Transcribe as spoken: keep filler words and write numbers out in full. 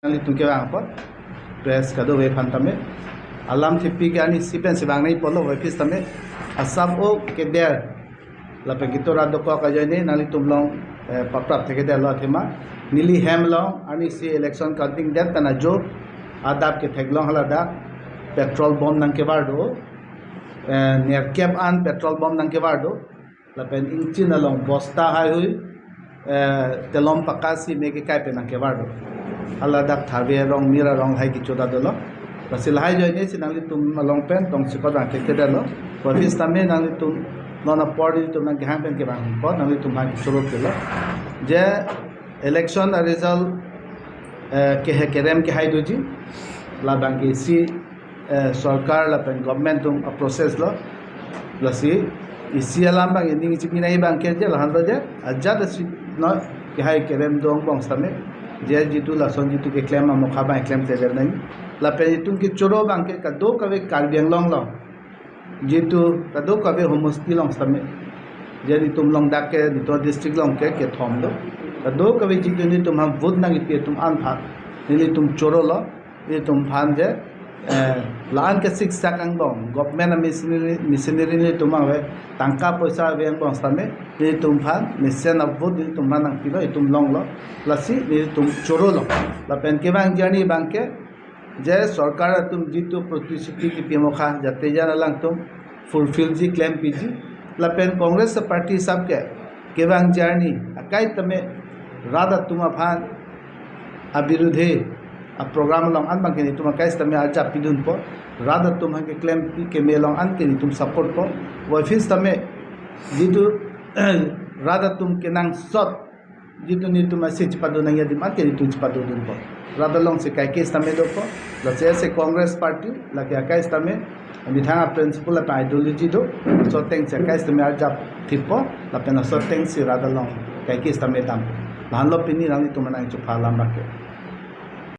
Nanglitum kevang apot, press kadokave aphan tame alam thepi ke arnisi pensi vang nangji pulo, office tame asap o keder lapen ketura dokok ajoine nanglitum along, eh, paprap thekthedetlo athema. Neli hem along arnisi election counting det pen ajo adap ketheklong haladak petrol bomb nangkevar do, eh, nerkep an petrol bomb nangkevar do. Lapen ingchin along bosta haihui, eh, telom pakasi me kekai pen nangkevar do. Haladak Tharve arong, Mir arong lahai kecho ta dolo. Lasi lahai ajoine si nanglitum along pen tongsi kodang thekthedetlo. Office tame nanglitum non apor nelitum nangkehang pen kevang apot nanglitum aphan kechoro pilo. Je election a result, eh, kehe kerem kehai doji. Labang ke isi, eh, sorkar lapen government atum a process lo. Lasi isi alam abang ining ichipinai abang ke je lahan ta je ajat asi no kehai kerem do angbong sitame je jitu lason jitu keklem amokha abang klemkle nangji. Lapen itum kechoro abang ke kadokave Karbi Anglong along jitu kadokave homosti along sitame, je nelitum along dak ke nelitum district along ke kethom do. Kadokave jitu nelitum aphan vote nangkepi atum an aphan nelitum chorolo. Nelitum aphan je, eh, la-an ke siksak angbong, government a machinery, machinery nelitum ave, tangka poisa ave angbong sitame nelitum aphan mesen a vote nelitum aphan nangpilo, itum longlo. Lasi nelitum chorolo. Lapen kevangji arni abang ke je sorkar atum jitu protishruti kepi amokha jate jan alangtum fulfill ji, klempiji. Lapen Congress party asap ke kevangji arni akai tame rat atum aphan abirudhe a program along an abang ke nelitum akai sitame arjap pidunpo. Rat atum aphan keklem keme along an ke nelitum support po. Office tame jitu rat atum kenangsot jitu nelitum ase chepado nangji adim an ke nelitum chepado dunpo. Rat along si kaike sitame dopo. Lasi ase Congress party lake akai sitame methang a principle lapen ideology do. Laso ateng si akai sitame arjap thippo. Lapen laso ateng si rat along kaike sitame dam. Lahenlo pini nanglitum aphan nangchepha alam abang ke.